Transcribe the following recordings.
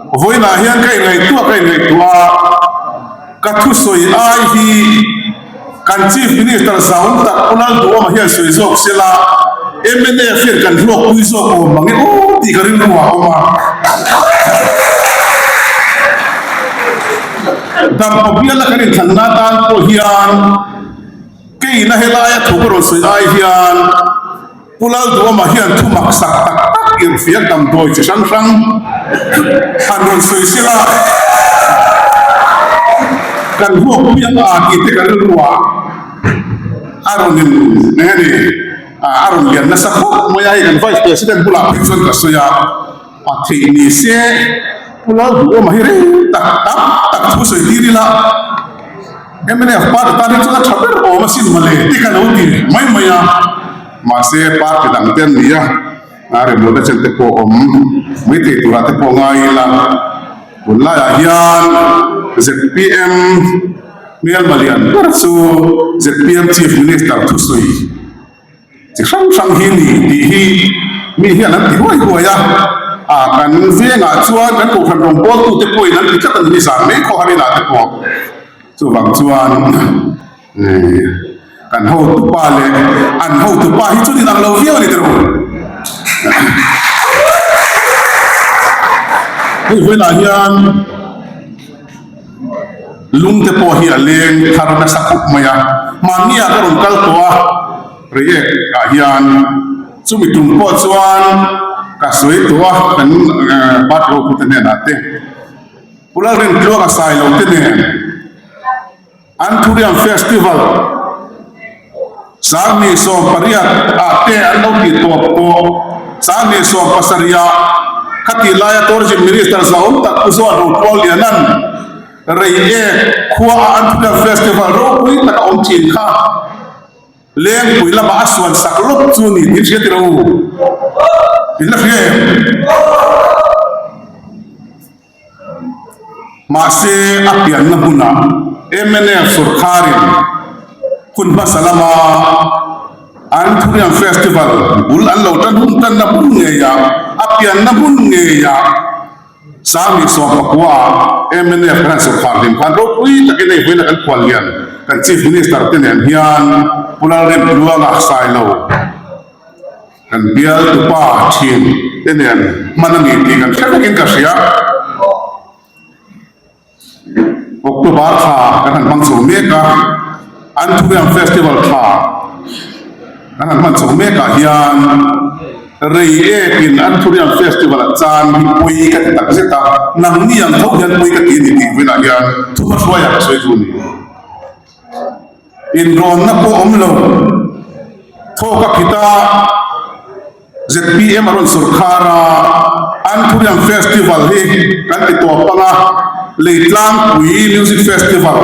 Vawiinah hian ka inngaihtuah ka inngaihtuah a, ka thusawi ai hi kan Chief Minister zau tak Pu Lalduhawma hian sawi zawk sela, mnf hian kan hlawkpui zawk awm ang e aw tih ka rilru ah a awm a. Dampa biala kan inthlanna atan pawh hian keina helaia thu ka rawn sawi ai hian Pu Lalduhawma hian thu maksak tak tak irhfiak damdawi chi hrang hrang han rawn sawi sela kan huakpui ang a tih te ka rilru ah a rawn in eng a ni a rawn lian nasa khawp mai a, hei kan Vice President bulah phei chuan ka sawi a. A theih ni se Pu Lalduhawma hi reng tak tam tak thu sawi tir ila mnf party tan hi chuan a tha ber awm asin mawle tih ka lo ti mai mai a, mahse party dang te an ni a, a remlohna chen te pawh awm mai thei turah te pawh ngai ila tunlaiah hian zpm hmelma lian ber chu zpm Chief Minister thusawi. Chi hrang hrang hi ni tih hi mi hian an ti huai huai a, a kan vengah chuan kan kohhran rawngbawltute pawhin an ti tlat a ni hi zan mai khawhar inah te pawh chuvang chuan kan hotupa leh an hotupa hi chu inang lo viau a ni tiraw. Hei vawiinah hian. Lung te pawh hi a leng thar nasa khawp mai a, mahni ah ka rawn kal tawh a, Reiek ah hian chumi tum pawh chuan ka sawi tawh a, kan party hotute hnenah te Pu Lalrintluanga Sailo te nen Anthurium Festival 1880 ah te an lo tih tawp pawh 1870 ah khatih laia Tourism Minister zahawm tak Pu Zuan Rotual Lianan Reiek khua a Anthurium Festival ropui tak a awm thin kha Lengpui lamah a suan sak lawk chu ni tih hria tilo u? In la hria em? Mahse, a pianna hmunah mnf sawrkharin hun hmasa lama Anthurium Festival bul an lo tan hun tanna hmun ngeiah, a pianna hmun ngeiah 19 ah mnf kan han sawrkhar hlim khan ropui takin hei vawiin a kan khuallian kan Chief Minister te nen hian Pu Lalremtluanga Sailo, Kan bial tupa thin te nen hman a ni tih kan hre vekin ka hria. October thla kan han hmang chho mek a, Anthurium Festival thla kan han hman chho mekah hian rei ekin Anthurium Festival a chan hi pawi ka ti tak zet a, nangni ang tho hian pawi ka ti a ni tih vawiinah hian thuhmahruaiah ka sawi chu a ni. Inrawnna pawh awm lo. Thawk a phit a, zpm a rawn sawrkhar a, Anthurium Festival hi kan ti tawp ang a, Leitlangpui Music Festival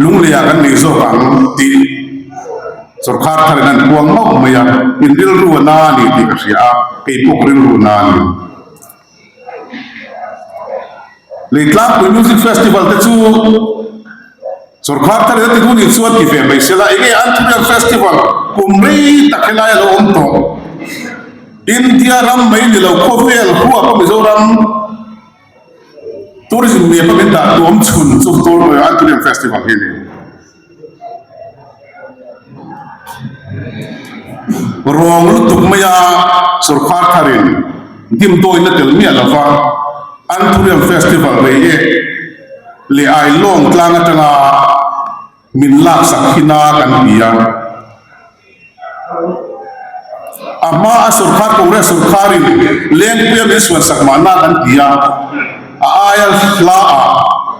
Lungleiah kan nei zawk ang tih sawrkhar tharin an puang mauh mai a, in rilru a na a ni tih ka hria a, kei pawh ka rilru a na a ni. Leitlangpui Music Festival te chu sawrkar thar ila ti duh nih chuan ti ve mai sela, enge Anthurium Festival kum rei tak helai a lo awm tawh. India ram mai ni lo khawvel huapa Mizoram Tourism map a min dah tu awm chhun chu Anthurium Festival hi a ni. Rawng lutuk maia sawrkar tharin dimdawina tel miah lova Anthurium Festival rei ek leh Ailawng tlang atanga min laksak hina kan ti a. A hma a sawrkar Congress sawrkarin Lengpuia min suansak mahna kan ti a, a aia hla ah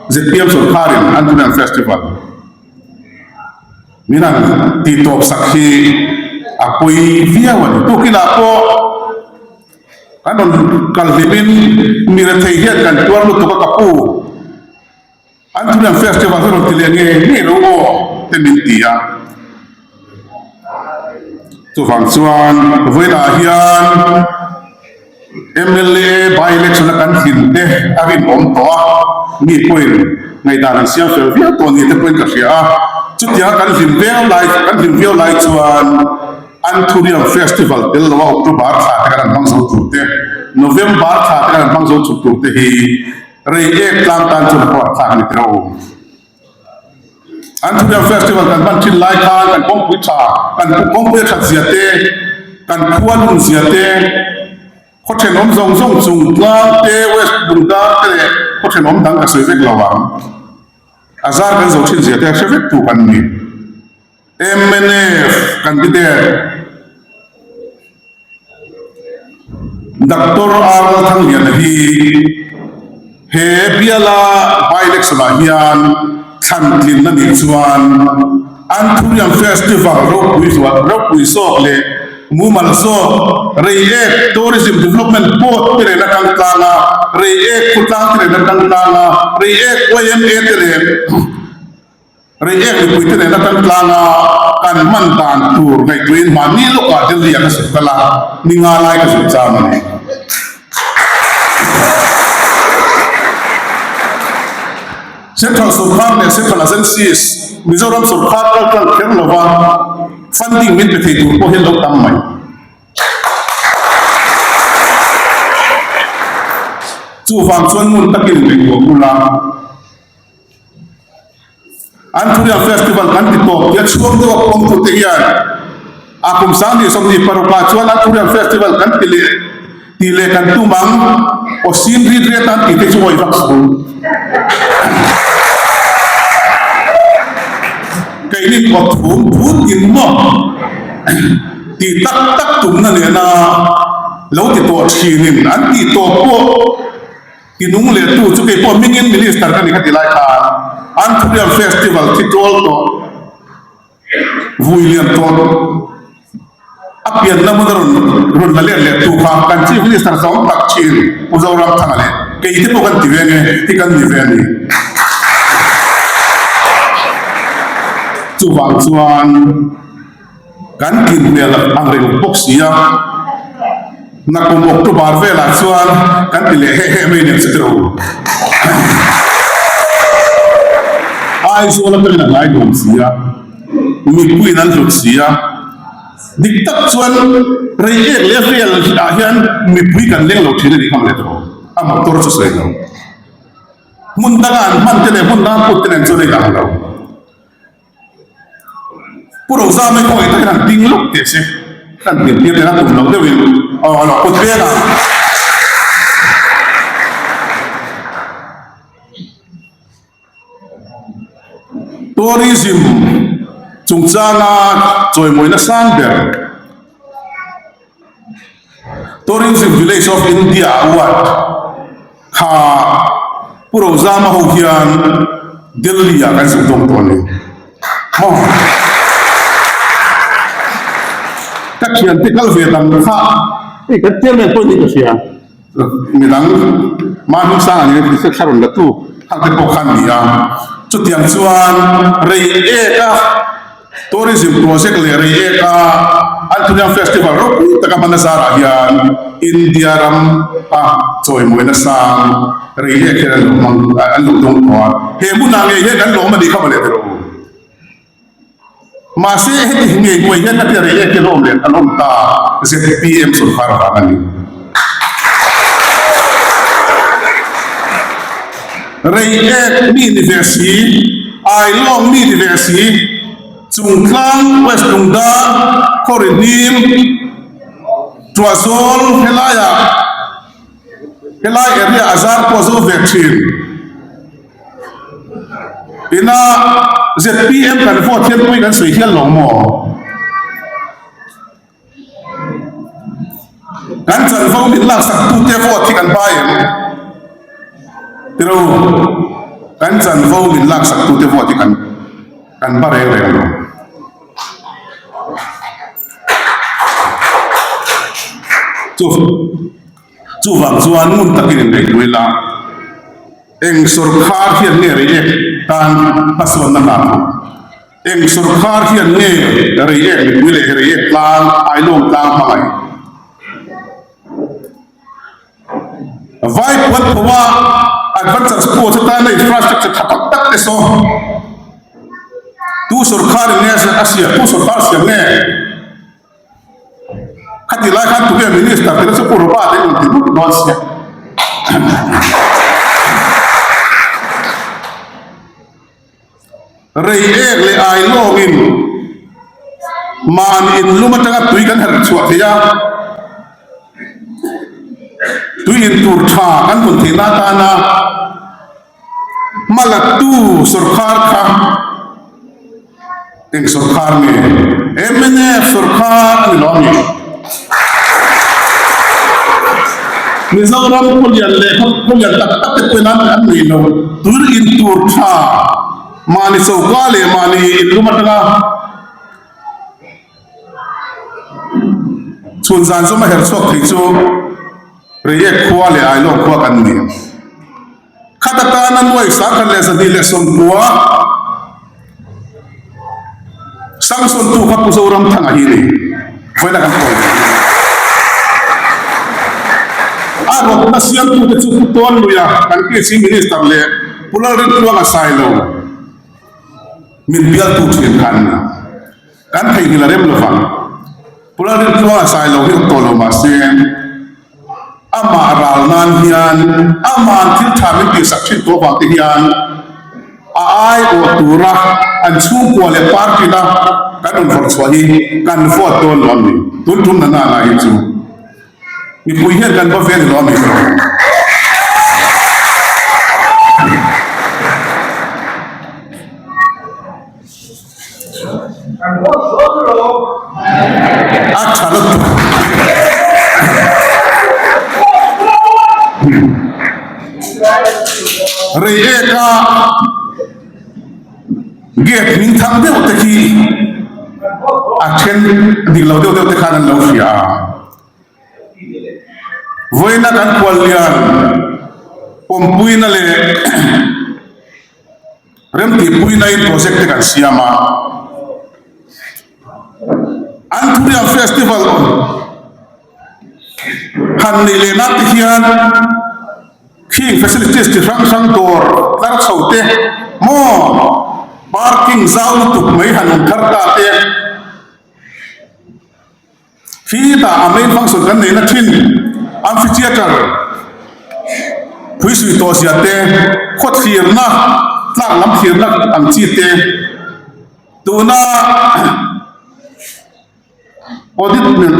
zpm sawrkarin Anthurium Festival min han tih tawp sak hi a pawi viau a ni. Tukinah pawh kan rawn kal hlimin mi rethei hian kan tuar lutuk a ka pu. Anthurium Festival hi rawn ti leh ngei ngei lo aw te min ti a. Chuvang chuan vawiinah hian mla by election a kan tlin te a rinawm tawh a, mi pawhin ngaihdan an siam fel viau tawh ni te pawhin ka hria a. Chutianga kan hlim viau lai kan hlim viau lai chuan Anthurium Festival tel loa October thla te kan han hmang zo tur te. November thla te kan hmang zo chhuk tur te hi rei ek tlang tan chuan a pawh thlak a ni tiro. Anthurium Festival kan hman thin lai khan kan kawngpui tha, kan kawngpui a that zia te, kan khua lun zia te, khaw thenawm zawng zawng chung tlang te, West Lungdar te leh khaw thenawm dang ka sawi vek lo ang. A zar kan zo thin zia te a hre vek tu kan ni. Mnf candidate Doctor R Lalthangliana hi he biala by-election ah hian thlan tlin a nih chuan Anthurium Festival ropui zual ropui zawk leh mumal zawk Reiek Tourism Development Board te nen a kal tlang a, Reiek khawtlang te nen a kal tlang a, Reiek YMA te leh Reiek mipuite nen a kal tlang a, kan hman dan tur ngaihtuahin mahni lawkah Delhi-ah ka zuk kal a, ni nga lai ka zuk cham a ni. Central sawrkar leh Central Agencies, Mizoram sawrkar kal tlang kher lova funding min pe thei tur pawh hi an lo tam mai. Chuvang chuan ngun takin ngaihtuah bula. Anthurium Festival kan ti tawp tia chhuak deuh a pawmtute hian a kum 2026 ah chuan Anthurium Festival kan ti leh tih leh kan tum ang aw sin rit riat an tih te chu awih vak suh. Keini aw thum phut in maw tih tak tak tumna nena lo ti tawh thinin an tih tawp pawh I nung leh tu chu kei pawh mingin minister ka ni kha ti lai khan Anthurium Festival thi tual tawh vui lian tawh a pian na hmun a rawn rawn la let leh tu kha kan chief minister zawng tak thin Pu Zoramthanga leh kei te pawh kan ti ve nge hi kan ni ve a ni. Chuvang chuan. Kan tlin hmel ang reng bawk si a, nakum October velah chuan kan ti leh heh heh mai nen chu tiro. Aizawl atangin a hnai nuam si a, mipuiin an hlut si a, dik tak chuan rei ek leh vel ah hian mipui kan leng lo thin a nih kha mawle tiro, a motor chu sawi lo. Hmun danga an hman te leh hmun danga put te nen chuan a inang lo. Pu Rozama hi khawngaih takin han ding lawk teh se, kan hlim tir nen a tum lo deuhin aw a lo kut vel a. Tourism chungchanga chawimawina sang ber Tourism Village of India Award kha Pu Rozama ho hian Delhi ah kan zuk dawng tawh a ni. Maw? Ka thiante kal ve dang kha hei kan chairman pawh ni ka hria. Midang mahni sang ang in thla rawn la tu khang te pawh kha an ni a. Chutiang chuan rei ek a. Tourism project leh rei ek a Anthurium Festival ropui taka hman a zarah hian India ram a chawimawina sang rei ek hian an lo hmang an lo dawng tawh a, he hmunah ngei hian kan lawm a nih kha mawle teh rawh u. Mahse heti ngei hnuai hian heti rei ek hi an awm leh an awm ta zpm sawrkar vang a ni. Rei ek mi ni ve si, Ailawng mi ni ve si, Chungtlang, West Lungdar, Khawrihnim, Tuahzawl helaiah helai area a zar pawh zo ve thin. Ina zpm kan vote hian pawi kan sawi hial lo maw? Kan chanvo min laksak tute vote hi kan bai em? Tiro, kan chanvo min laksak tute vote hi kan kan ba reng reng lo. Chu chuvang chuan ngun takin inngaihtuah ila eng sawrkhar hian nge rei ek tan hmasawnna hna thawk? Eng sawrkhar hian nge rei ek mipui leh rei ek tlang Ailawng tlang hmangaih? Vai puan tho a adventure sports atana infrastructure tha tak tak te saw tu sawrkhar in nge a siam tu sawrkhar siam nge? Khatih lai khan tunge Minister tihna chu Pu Robert a in rawn ti but dawn sia. Rei ek leh ai lawngin mahni inlum atanga tui kan herh chhuah thei a, tui in tur tha kan hawn theihna atana hmalattu sawrkhar kha eng sawrkhar nge? Mnf sawrkhar a ni lo a mi? Mizoram khawlian leh khawlian tak tak te pawhin an an nei lo. Tui in tur tha mahni choka leh mahni inlum atanga chhun zan zawm a her chhuak thei chu Reiek khua leh Ailawng khua kan ni. Khat atana nuai 1290 Samson tu kha Pu Zoramthanga hi ni. Vawiina kan kawi ve hi. A rawtna siamtute chu Pu Tawnluia kan PC Minister leh Pu Lalrintluanga Sailo min bialtu thin kha an ni. Kan theihnghilh a rem lovang. Pu Lalrintluanga Sailo hi awm tawh lo mahse Amah ral nan hian ama'n thil tha min tihsak thin tawh avang te hian a aiawh tura an chhungkua leh party-na kan rawn vawrh chhuah hi kan vote dawn lo a ni. Tun tum na nana hi chu mipui hian kan va ve ni lo a ni ka rawn. A tha lutuk. Rei eka gate hming thang deuh te khi a then dik lo deuh deuh te khan an lo hria a. Vawiina kan khuallian pawmpuina leh Remtihpuinain project te kan siam a, Anthurium Festival han neih leh nan te hian khing facilities chi hrang hrang dawr tlar chho te maw parking zau lutuk mai han awm thar ta te, Khi tah a main function kan neihna thin amphitheatre phuisui tawh zia te, khaw thlirna, tlak lam thlirna ang chi te, tuna audit nen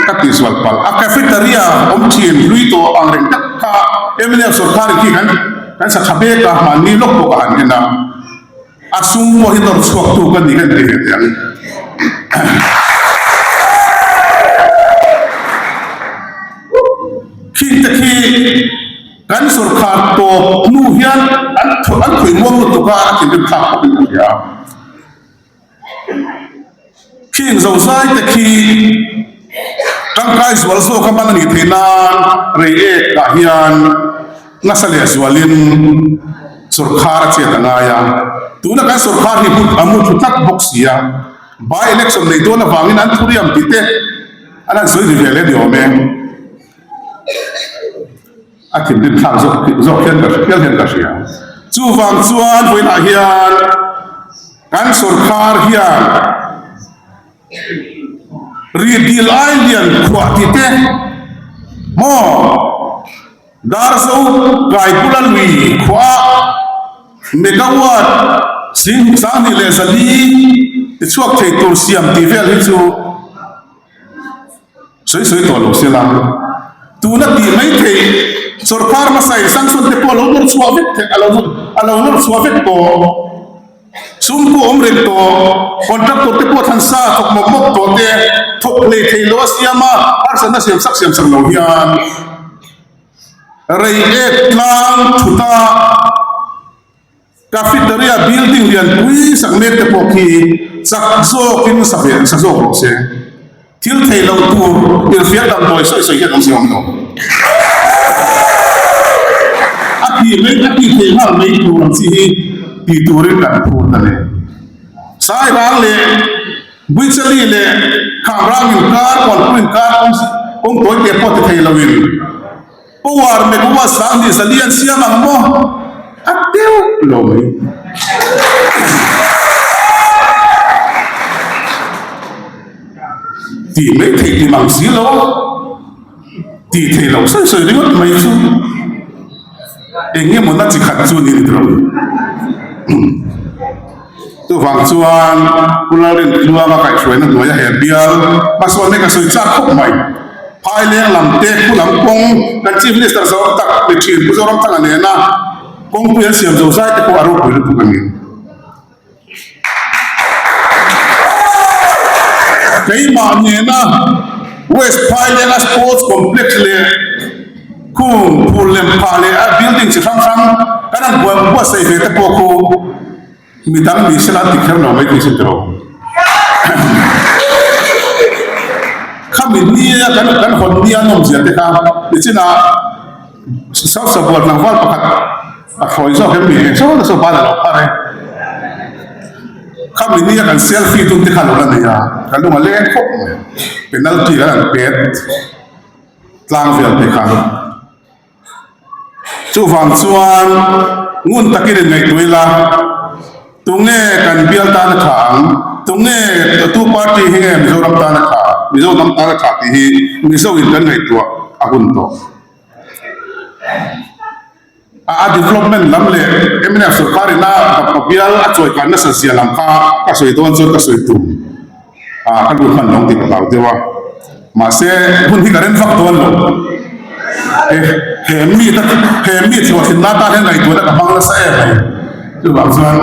ka tihsual palh a cafeteria awm thin hlui tawh ang reng tak kha mnf sorkarin khi kan kan sa tha mek a, mahni lawk pawh ka han en a. A sum pawh hi nawr chhuak tu ka ni ka inti ve teh ang. Khing te khi kan sorkar tawp hnu hian an an khawi muang lutuk a, a thinrim thlak bawk in ka hria. Khing zozai te khi tangkai zual zawk a hman a nih theih nan rei ek ah hian nasa leh zualin sorkar a chet a ngai a. Tuna kan sorkar hi hmun a mu thu tlat bawk si a, by election nei dawn avangin an thuriam tih te an han sawi ri ve leh ni awm e. A thinrim thlak zawk zawk hian ka hial hian ka hria. Chuvang chuan vawiinah hian kan sorkar hian Rihdil ai lian khuah tih te maw Darzo Kaipula lui khuaah megawatt 22,400 tichhuak thei tur siam tih vel hi chu Sawi sawi tawh lo sela, tuna tih mai theih sawrkar hmasa in sanction te pawh a lo nawr chhuah vek theih, a lo a lo nawr chhuah vek tawh, sum pawh awm reng tawh, contractor te pawh thlan sa thawk mawp mawp tawh te thawk hlei thei lo a siam a, harsatna siam sak siam sak lo hian rei ek tlang thut a. Cafeteria building lian pui sak mek te pawh khi chak zawkin sa ve sa zawk rawh se. Thil theih loh tur irhfiak damdawi sawi sawi hian awm si awm lo. A tih mai a tih theih nghal mai tur ang chi hi tih turin kan phut a ni. Sairang leh Buichali leh Khamrang inkar, Kualpui inkar kawng kawng tawi te pawh ti thei loin Power megawatt sang nih zali an siam ang maw? A deuh lo mai. Tih mai theih ti mang si lo, tih theih loh sawi sawi ringawt mai chu eng nge maw na chi khat chu ni lo. Chuvang chuan Pu Lalrintluanga kaihhruaina hnuaia he bial hmasawn hi ka sawi chak khawp mai. Phaileng lam te khu lam kawng kan Chief Minister zawng tak ni thin Pu Zoramthanga nena kawngpui an siam zo zai te pawh a ropui lutuk a ni. Keimah nena West Phailenga Sports Complex leh khung phul lem phah leh a building chi hrang hrang kan han buatsaih ve te pawh khu midang ni sela an ti kher lo mai thei sin tiraw. Khami nia kan kan hawn nia nawmzia te kha nichinah South Sabual tlangval pakhat A thlawi zawk em ni? Eng saw saw ban a lo phar e. Khami nia kan selfie tum te kha lo la nei a, ka lung a leng khawp mai. Penalty kan han pet tlang vel te kha. Chuvang chuan ngun takin in ngaihtuah ila, tunge kan bial tan a tha ang, tunge tu party hi nge Mizoram tan a tha, Mizo hnam tan a tha tih hi Mizo in kan ngaihtuah a hun tawh. A development lam leh mnf sorkar ina Bappa bial a chawi kan nasa zia lam kha ka sawi dawn chuan ka sawi tum a ka lut hman lo tih ka hlau deuh a mahse hun hi ka rem vak dawn lo he he mi ta he mi chhuah thin na tan hian ngaihtuahna ka hmang nasa em mai chuvang chuan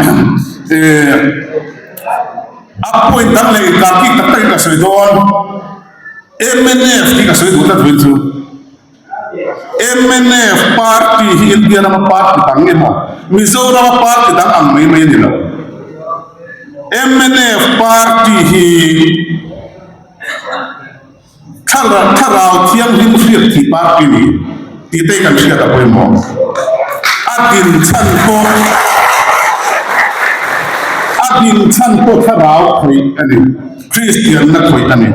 eh a point dang leh inkar kik tak takin ka sawi dawn mnf hi ka sawi duh tlat vawiin chu. Mnf party hi India rama party dang emaw Mizorama party dang ang mai mai a ni lo. Mnf party hi thlarau thlarau thianghlim hriat thih party ni tih te hi kan hriat a pawimawh. A din chhan pawh a din chhan pawh thlarau khawih a ni, Kristianna khawih a ni.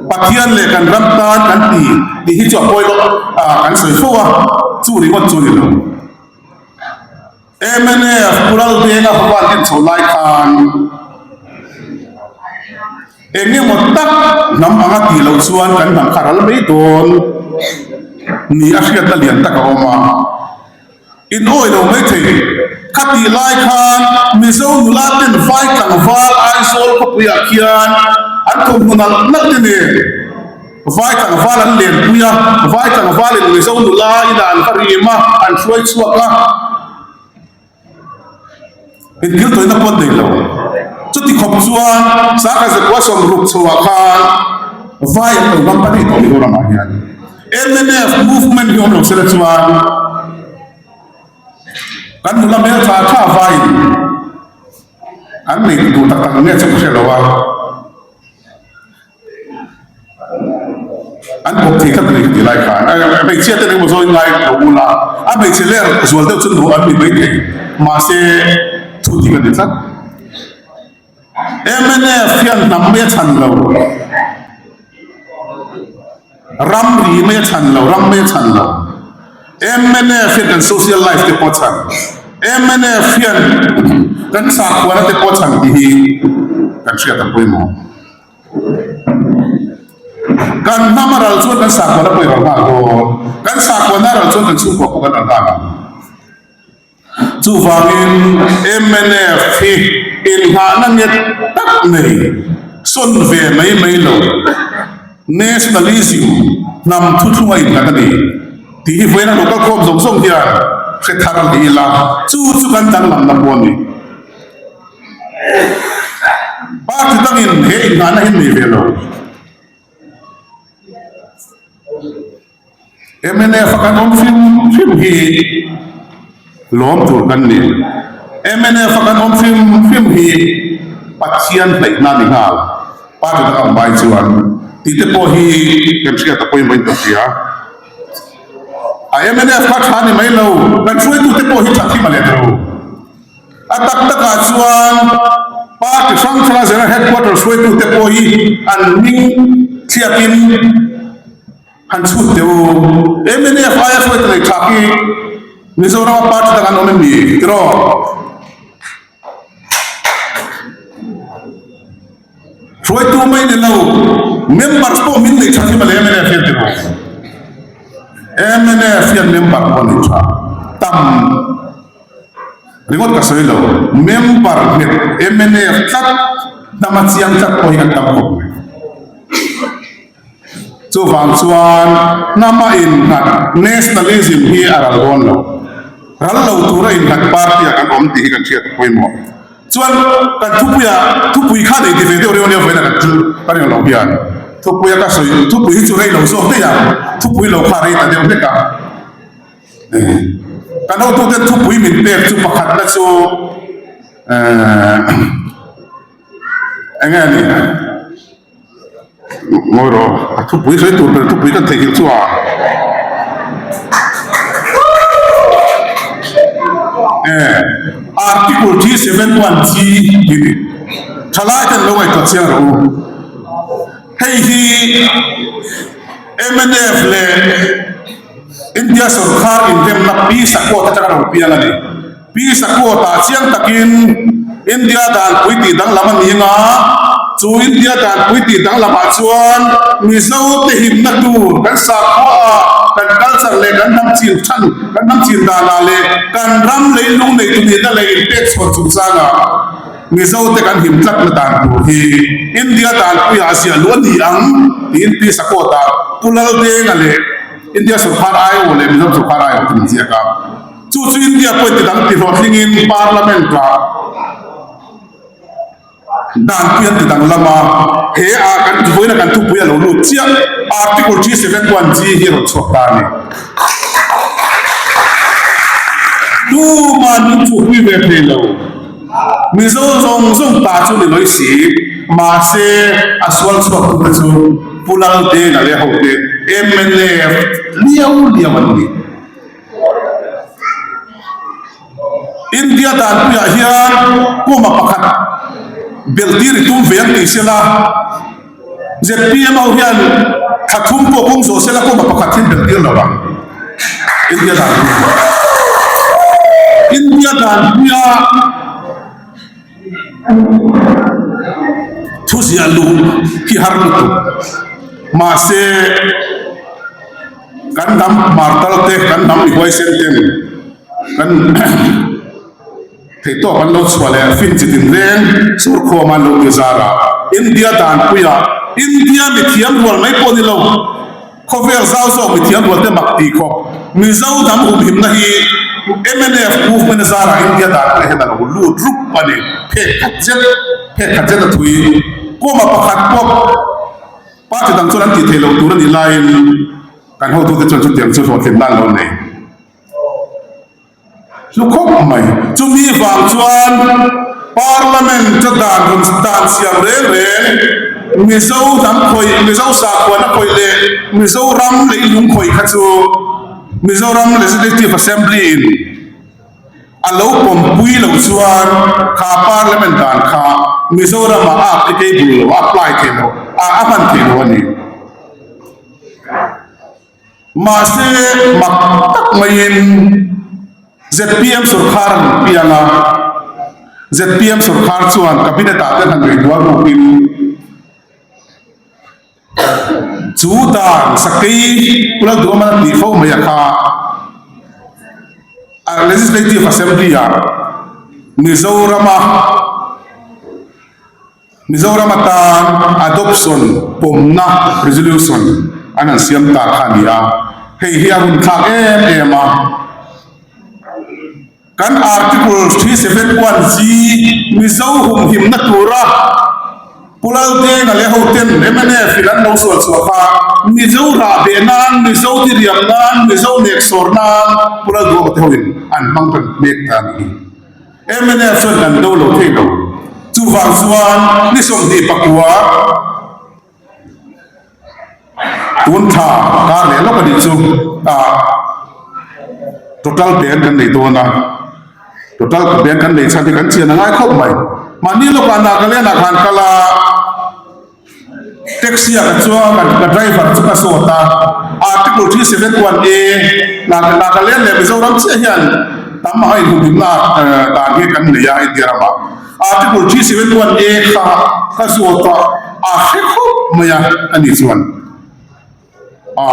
Pathian leh kan ram tan kan ti tih hi chu a pawi lawk a, kan sawi fo a, chu ringawt chu a ni lo. Mnf Pu Laldenga Bhagwan en chho lai khan eng emaw tak hnam anga tih loh chuan kan hnam kha ral mai dawn ni a hriatna lian tak a awm a. In awi lo mai thei. Khatih lai khan Mizo nula ten vai tlangval Aizawl khawpuiah khian an thawmhnaw nalh nalh te nen vai tlangval an lenpui a, vai tlangvalin Mizo nula inah an va rim a, an hruai chhuak a. Inthil tawihna pawh an nei lo. Chuti khawp chuan Sangha Zakua sawmruk chhoah khan vai an lo ngam ta daih tawh Mizoramah hian. Mnf movement hi awm lo sela chuan kan nula hmel tha tha vaiin an nei duh tak tak nge chu ka hre lo a. An bawk thei tlat a ni ka ti lai khan. A hmeichhia te engemaw zawngin ngai lo ul a, a hmeichhe ler zual deuh chu nu an ni mai thei. Mahse thu dik a ni tlat. Mnf hian hnam mai a chhan lo, ramri mai a chhan lo, ram mai a chhan lo. Mnf hian kan social life te pawh a chhan, mnf hian kan sakhuana te pawh a chhan tih hi kan hriat a pawimawh. Kan hnam a ral chuan kan sakhuana pawh i ral nghal dawn, kan sakhuana a ral chuan kan chhungkua pawh kan ral nghal ang. Chuvangin mnf hi inghahna nghet tak nei, sawn ve mai mai lo, nationalism, hnam thuthlunga innghat a ni tih hi vawiin a lo kalkhawm zawng zawng hian hre thar leh ila, chu chu kan danglamna pawh a ni. Party dangin he inghahna hi an nei ve lo. Mnf a kan awm hrim hrim hi lawm tur kan ni. Mnf a kan awm hrim hrim hi Pathian hleihna a ni nghal. Party dang a awm ai chuan tih te pawh hi kan hriat a pawimawhin ka hria. A mnf kha tha ni mai lo, kan hruaitute pawh hi tha thim a let lo. A tak takah chuan party hrang hranga General Headquarters hruaitute pawh hi an hming thliakin han chhut teh u. Mnf aia hruaitu nei tha hi Mizorama party dang an awm em ni tiraw? Hruaitu mai ni lo, members pawh min neih tha hi mawle mnf hian ti rawh. Mnf hian member pawh a nei tha tam ringawt ka sawi lo, member nghet mnf tlat hnama chiang tlat pawh hi an tam khawp mai. Chuvang chuan hnama innghat nationalism hi a ral dawn lo. Ral lo tura innghat party ah kan awm tih hi kan hriat a pawimawh. Chuan kan thupuia thupui kha nei ti ve deuh reuh ania vawiin a kan chu ka ring lo hian thupuia ka sawi thupui hi chu rei lo zawk daih ang thupui lo kha rei ta deuh hlek a. Kan hotute thupui min pek chu pakhatna chu eh eng nge a ni? Ngawi rawh, a thupui sawi tur ber thupui kan theihnghilh chu a. E, Article 371 G tih ni. Thalai ten lo ngaihtuah chiang rawh u. Hei hi mnf leh India sorkar inremna Pi Sakawt atanga lo piang a ni. Pi Sakawtah chiang takin India danpui tih danglam a ni anga, chu India danpui tih danglamah chuan Mizote himna tur kan sakhuaah, kan culture leh kan hnam chin than, kan hnam chin danah leh kan ram leilung neitu nihna leh inpek chhuah chungchangah Mizote kan him tlatna dan tur hi India danpuiah ziah luh a ni ang tiin Pi Sakawtah Pu Laldenga leh India sorkar aiawh leh Mizoram sorkar aiawh te min ziak a. Chu chu India pawhin ti dang ti hlawhtlingin Parliament-ah danpui an ti danglam a, he a kan vawiina kan thupui a lo lut chiah Article 371 G hi a rawn chhuak ta a ni. Tuman min chuhpui ve thei lo. Mizo zawng zawng ta chu ni lawih si, mahse a sual chhuaktute chu Pu Laldenga leh hote mnf liau liau an ni. India danpuiah hian kuma pakhat belh tir i tum ve ang tih sela, zpm ho hian thla thum pawh kawng zawh sela kuma pakhat hi belh tir lo ang. India danpui India danpuia thuziah luh hi har lutuk mahse Kan hnam martal te, kan hnam mihuaisen ten kan theihtawp an lo chhuah leh fin chi tin reng surkhawm an lo ti zar a, India danpuiah India mithiam rual mai pawh ni lo, khawvel zau zawk mithiam rual te mak tih khawp Mizo hnam humhimna hi mnf movement a zarah India danpuiah hian a lo lut rup a ni. Phek khat zet, phek khat zet a thui kawma pakhat pawh. Party dang chuan an tih theih loh tur a nih laiin kan hotute chuan chutiang chu hlawhtlinna an lo nei hlu khawp mai. Chumi vang chuan Parliament a dan rawn dan siam reng reng Mizo hnam khawih, Mizo sakhuana khawih leh Mizoram leilung khawih kha chu Mizoram Legislative Assembly in A lo pawmpui loh chuan kha Parliament dan kha Mizoramah a applicable lo, a apply thei lo, a a hman thei lo a ni. Mahse, mak tak maiin zpm sorkar an piang a, zpm sorkar chuan Cabinet-ah te han ngaihtuah rukin, Chu dan sakei Pu Lalduhawma a tih fo mai a kha a Legislative Assembly ah Mizorama Mizoram atan adoption pawmna resolution an han siam ta kha a ni a, hei hi a runthlak em em a. Kan Article 371 G Mizo humhimna tura Pu Laldenga leh hoten mnf in an lo sual chhuah kha Mizo rah beh nan, Mizo tiriam nan, Mizo nek sawr nan Pu Lalduhawma te hoin an hmang tan mek ta a nih hi. Mnf chuan kan do lo thei lo. Chuvang chuan ni 24 Tun thla kar leh lawk a nih chu ah total ban kan nei dawn a, total ban kan nei chhan hi kan chian a ngai khawp mai. Mahni lawkah Nagaland ah khan kal a, taxi ah ka chuang a, ka driver chu ka sawt a, article 371 A Nagaland leh Mizoram chiah hian tam a inhumhimna dan hi kan nei a India ramah. Article 371 A kha ka zawt a. A hre khawp mai a, ani chuan. A,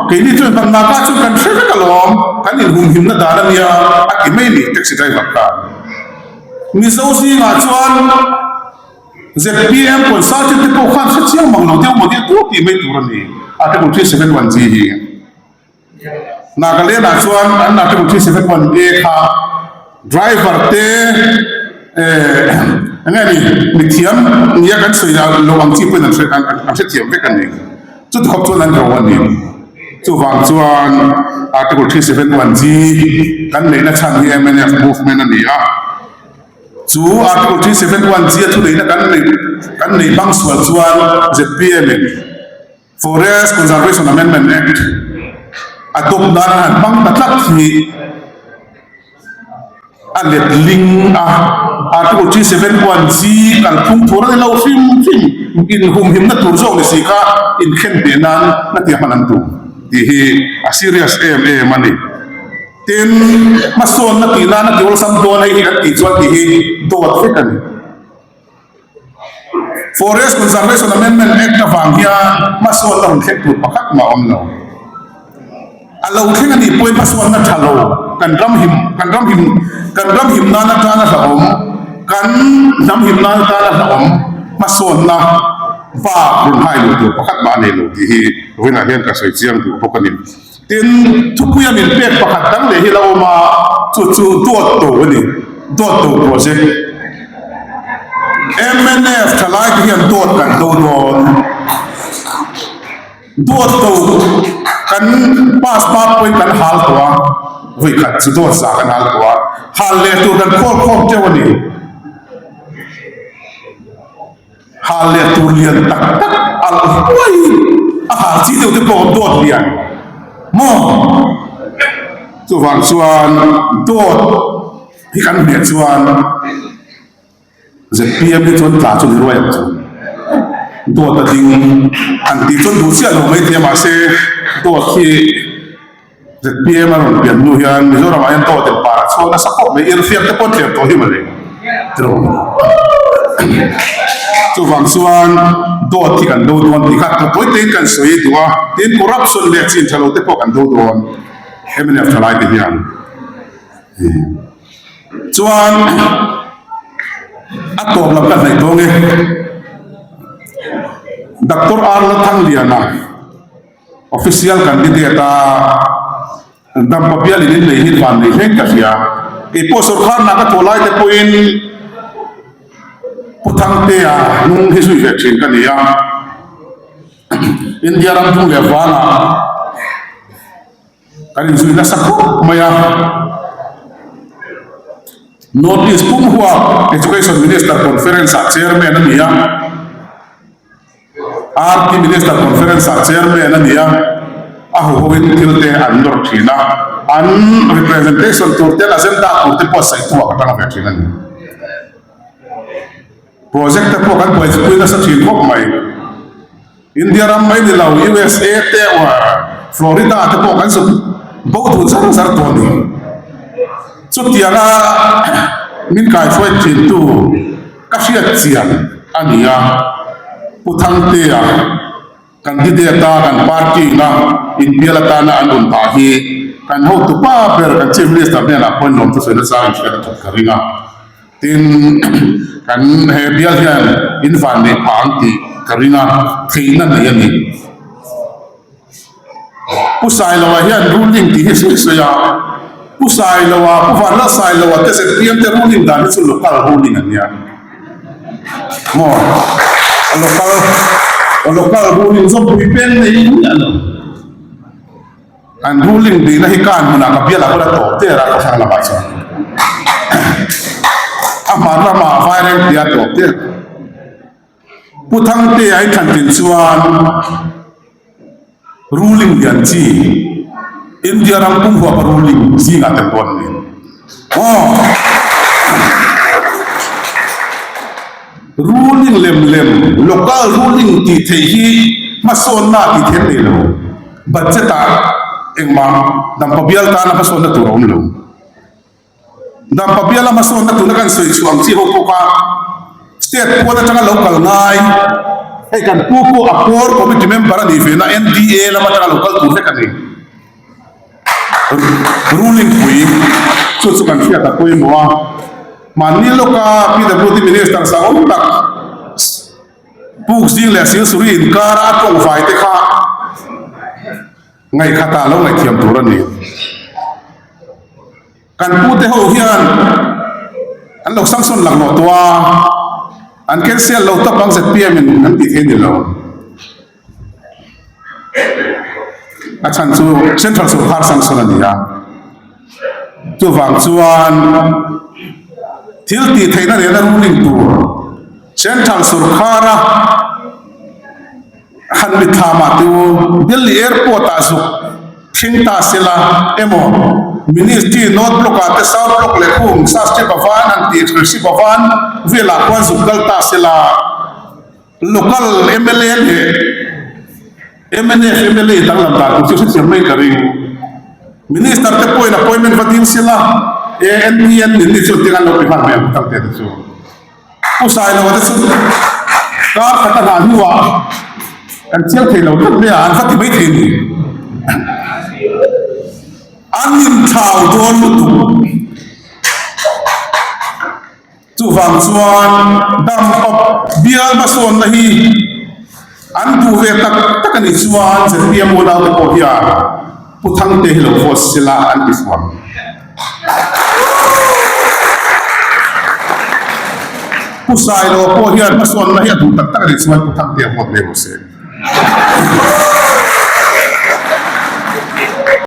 keini chuan hman naka chu kan hre vek alawm, kan inhumhimna dan a nia, a ti mai ni, taxi driver khan. Mizo zingah chuan zpm consultant te pawh khan hre chiang mang lo deuh maw nia tur tih mai tur a ni, Article 371 G hi. Nagaland ah chuan an Article 371 A kha driver te eh eng nge ni mithiam nia kan sawi lo ang chi pawhin an hre an hrethiam vek a ni. Chuti khawp chuan an ro a ni. Chuvang chuan Article 371 G kan neihna chhan hi mnf movement a ni a. Chu Article 371 G a thuneihna kan neih kan neih hmang sual chuan zpm in Forest Conservation Amendment Act a tawp nan a han hmang ta tlat hi a let ling a, Article 371 G kalphung tur a ni lo hrim hrim, inhumhimna tur zawk ni si kha inkhen teh nan na tia hman an tum tih hi a serious em em a ni. Tin, hmasawnna tih nana ti awlsam dawn hei hi kan tih chuan tih hi dawt vek a ni. Forest Conservation Amendment Act avang hian hmasawnna rawn thleng tur pakhat mah a awm lo. A lo thleng a nih pawhin hmasawnna tha lo, kan ram him, kan ram him, kan ram him nan atana hlauhawm, kan hnam him nan atana hlauhawm hmasawnna bak rawn hai lo tur pakhat mah a nei lo tih hi vawiinah hian ka sawi chiang duh bawk a ni. Tin, thupuia min pek pakhat dang leh hi la awm a, chu chu dawt to a ni, dawt to project. Mnf thalai te hian dawt kan do dawn. Dawt to kan pass hma pawhin kan hal tawh a, vawi khat chu dawt za kan hal tawh a, hal leh tur kan khawl khawm teuh a ni. Hal leh tur lian tak tak alh huai a hal chi deuh te pawh dawt lian maw? Chuvang chuan dawt hi kan hmeh chuan zpm hi chuan tla chu ni ruai ang chu. Dawt a ding han tih chuan duh chiah lo maithei a mahse dawt hi Zpm a rawn pian hnu hian Mizoramah hian dawt in par a chhuak nasa khawp mai, irhfiak te pawh an tler tawh hi mawle tiraw. Chuvang chuan dawt hi kan do dawn tih kha tawi tawiin kan sawi duh a, tin corruption leh chin tha lo te pawh kan do dawn mnf thalai te hian. Chuan a tawp lam ka hnaih dawn e, Doctor R Lalthangliana. Official candidate a Dampa bial in innei hi van nei hleng ka hria. Kei pawh sorkar hna ka thawh lai te pawhin Pu Thangtea hnung hi zui ve thin ka ni a. India ram hnung leh vanah kan inzui nasa khawp mai a. North East pum huap Education Minister Conference ah Chairman a ni a. RT Minister Conference ah Chairman a ni a, a huhoin thil te an nawr thin a, an representation tur te, an agenda tur te pawh a saih thuak atang ve thin a ni. Project te pawh kan buaipui nasa thin khawp mai. India ram mai ni lo, USA te or Florida te pawh kan zuk bo duh zar zar tawh a ni. Chutianga min kaihruai thintu Ka hriat chian a ni a, Pu Thangtea candidate a kan party ina inbial atana an rawn dah hi kan hotu pa ber kan Chief Minister hnenah pawhin lawmthu sawi nasa in hriat a that ka ring a. Tin, kan he bial hian in van neih phah ang tih ka ring a, theihna nei a ni. Pu Sailoa hian ruling tih hi sawi sawi a, Pu Sailoa, Pu Vanlal Sailoa te zpm te ruling dan hi chu local ruling an nia maw? Local local ruling zawmpui peng nei miah lo. An ruling tihna hi kan hmunah ka bialah pawh la tawp der a khawthlang lamah chuan a hmar lamah vaireng tia tawp der. Pu Thangtea i thlan tlin chuan ruling lian chi India ram pum huapa ruling zingah tel dawn a ni. Aw! Ruling lem lem, local ruling tih theih hi hmasawnna tih theih an nei lo. Budget ah engmah Dampa bial tana hmasawnna tur a awm lo. Dampa bial a hmasawnna tuna kan sawi chhuah ang chi ho pawh kha state pawn atanga lo kal ngai. Hei kan pu pawh a core committee member a nih ve na NDA lam atanga lo kal tur vek a ni. Ruling pui chu chu kan hriat a pawimawh a. Mahni lawka PWD Minister sangawm tak Puk zing leh Silsuri inkara a tawngvai te kha ngaihkhatah lo ngaihthiam tur a ni. Kan pute ho hian an lo sanction laklawh tawh a, an cancel lo tawp ang zpm in an tih thei ni lo. A chhan chu Central Sorkar sanction a ni a, chuvang chuan thil tih theihna nena ruling tur Central Sorkara han mitthlamah te u Delhi Airport ah zuk Thleng ta sela emaw Ministry North Block ah te South Block leh khung Shastri Bhavan an tih Krishi Bhavan velah khuan zuk kal ta sela Local mla leh mnf mla danglam dan tur chu hrethiam mai ka ring. Minister te pawhin appointment va dil sela ANPN nin ni chu tiang an lo pe nghal mai ang tang te te chu. Pu Sailo te chu kar khat a hnah hnuah kan chiang thei lo tlat mai a, an va ti mai thei ni. An inthlau dawn lutuk. Chuvang chuan Dampa bial hmasawnna hi an duh ve tak tak a nih chuan zpm unaute pawh hian Pu Thangte hi lo vote sela an ti fuang. Pu Sailo pawh hian hmasawnna hi a duh tak tak a nih chuan Pu Thangte a vote mai rawh se.